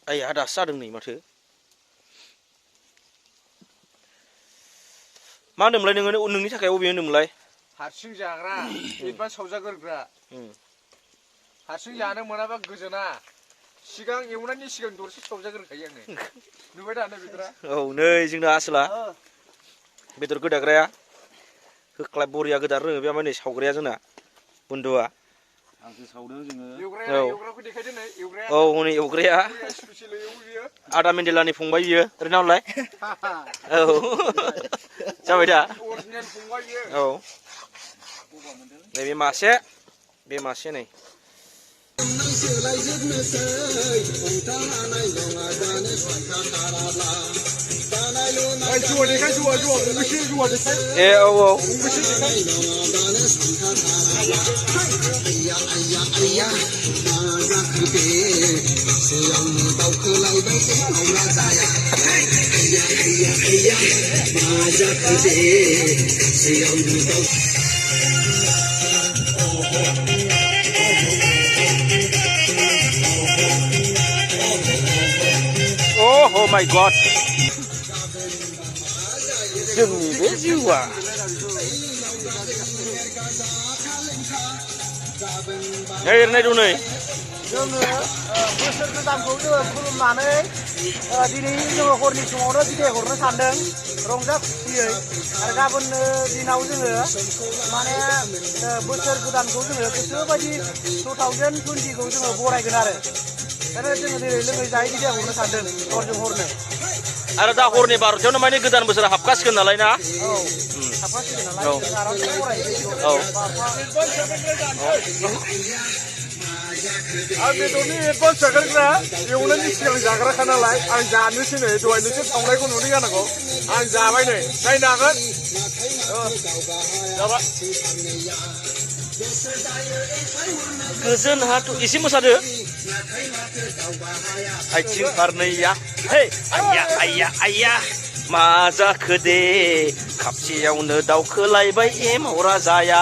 आइया दासो जादों नै माथो मा होनदोंमोनलाय नोङो नोंनि थाखाय अबे होनदोंमोनलाय हारसिं जाग्रा एडभान्स सावजाग्रोग्रा हारसिं जानो मोनाबा गोजोना सिगां एवनायनि सिगां दरसे सावजाग्रोखायो आङो नुबाय दा नै बेदरा औ नै जोंना आसोला बेदर गोदाग्राया होख्लाब बरिया गोदा रोङो बे माने सावग्राया जोंना बन्दुआ आंसो सावदों जोङो एवग्राखौ देखायदो नै एवग्राया औ हनै एवग्राया स्पेसियेल एवो बियो आदा मेन्देलानि फंबाय बियो ओरैनो हरलाय औ जाबाय दा अरिजिनेल फंबाय बियो औ नैबे मासे बे मासे नै ए औ औ Oh my God! जोंनि बे जिउआ नै एरनाय दं नै जोङो बोसोर गोदानखौ जोङो खुलुमनानै दिनै जोङो हरनि समावनो बिदाय हरनो सानदों रंजा खुसियै आरो गाबोन दिनाव जोङो माने बोसोर गोदानखौ जोङो गोसोबायदि 2020 खौ जोङो बरायगोन आरो जोङो दिनै लोङै जायै बिदाय हरनो सानदों हरजों हरनो आरो दा हरनि 12थायावनो माने गोदान बोसोरा हाबखासिगोन नालाय ना औ हाबखासिगोन नालाय जों आरामसे बरायगोन औ आं बेदरनि एडभान्स जाग्रोग्रा एवनायनि सिगां जाग्राखा नालाय आं जानोसै नै दहाय नोंसोर सावनायखौ नुदों जानांगौ आं जाबाय नै नायनो हागोन जाबाय गोजोन हाथ' एसे मोसादो आथिं फारनैया हे आइया आइया आइया मा जाखो दे खापसेयावनो दावखोलायबाय एमाव राजाया